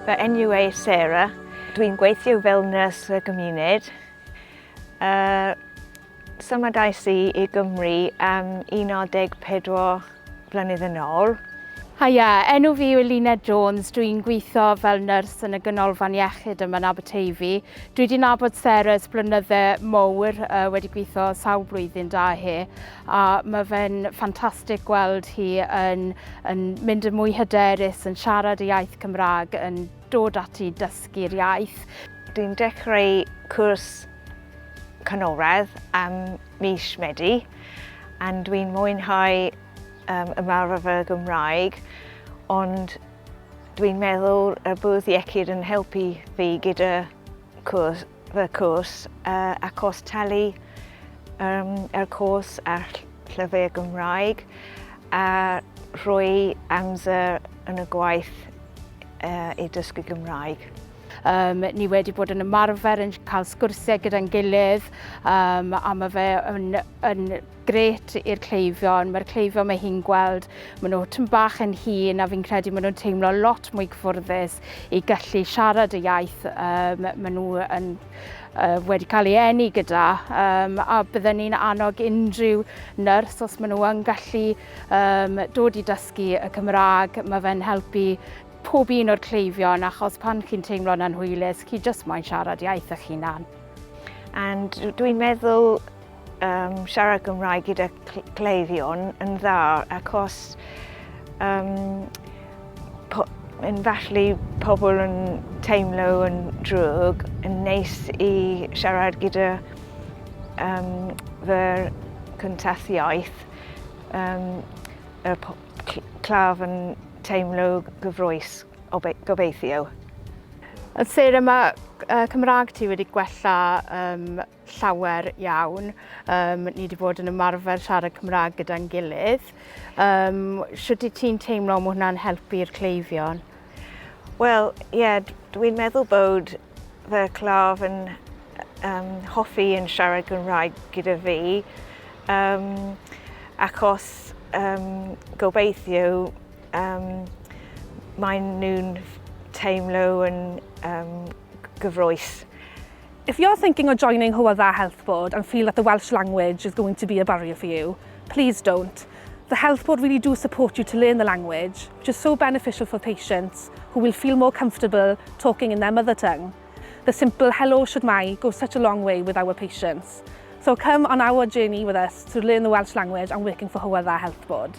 Fy enw yw Sarah. Dwi'n gweithio fel nyrs y gymuned. Symudais i i Gymru am 14 blynedd yn ôl. Haia, enw fi yw Eluned Jones, dwi'n gweithio fel nyrs yn y Ganolfan Iechyd yma yn Aberteifi. Dwi wedi nabod Sarah ers blynydde mowr, wedi gweithio sawl blwyddyn da hi, a mae fe'n ffantastig gweld hi yn, yn mynd yn mwy hyderus, yn siarad y iaith Cymraeg, yn dod ati dysgu'r iaith. Dwi'n dechrau cwrs canolradd am mis Medi, and dwi'n mwynhau ymarfer fy Gymraeg, ond dwi'n meddwl y bwrdd iechyd yn helpu fi gyda cwrs, fy cwrs achos talu yr cwrs a'r llyfr Gymraeg a rhoi amser yn y gwaith i dysgu Gymraeg. Ni wedi bod yn ymarfer yn cael sgwrsiau gyda'n gilydd a mae fe yn, yn grêt i'r cleifion. Mae'r cleifion mae hi'n gweld, maen nhw tyn bach yn hŷn a fi'n credu maen nhw'n teimlo lot mwy cyffwrddus i gallu siarad y iaith maen nhw yn wedi cael ei eni gyda. A bydden ni'n annog unrhyw nyrs os maen nhw yn gallu dod i dysgu y Cymraeg, mae fe'n helpu pob un o'r cleifion achos pan chi'n teimlo'n anhwylus, chi jyst moyn siarad iaith eich hunan. And dwi'n meddwl siarad Gymraeg gyda cleifion yn dda achos yn falle pobl yn teimlo yn drwg, yn neis i siarad gyda fy cyntaf iaith, y claf yn teimlo gyfrwys, gobeithio. Sarah, mae Cymraeg ti wedi gwella llawer iawn. Ni wedi bod yn ymarfer siarad Cymraeg gyda'n gilydd. Shwt wyt ti'n teimlo mae hwnna'n helpu'r cleifion? Wel, ie, yeah, dwi'n meddwl bod fy claf yn hoffi yn siarad Gymraeg gyda fi, achos gobeithio maen nhw'n teimlo yn gyfrwys. If you're thinking of joining Hywel Dda Health Board and feel that the Welsh language is going to be a barrier for you, please don't. The Health Board really do support you to learn the language, which is so beneficial for patients who will feel more comfortable talking in their mother tongue. The simple "Hello, shwmae" goes such a long way with our patients. So come on our journey with us to learn the Welsh language and working for Hywel Dda Health Board.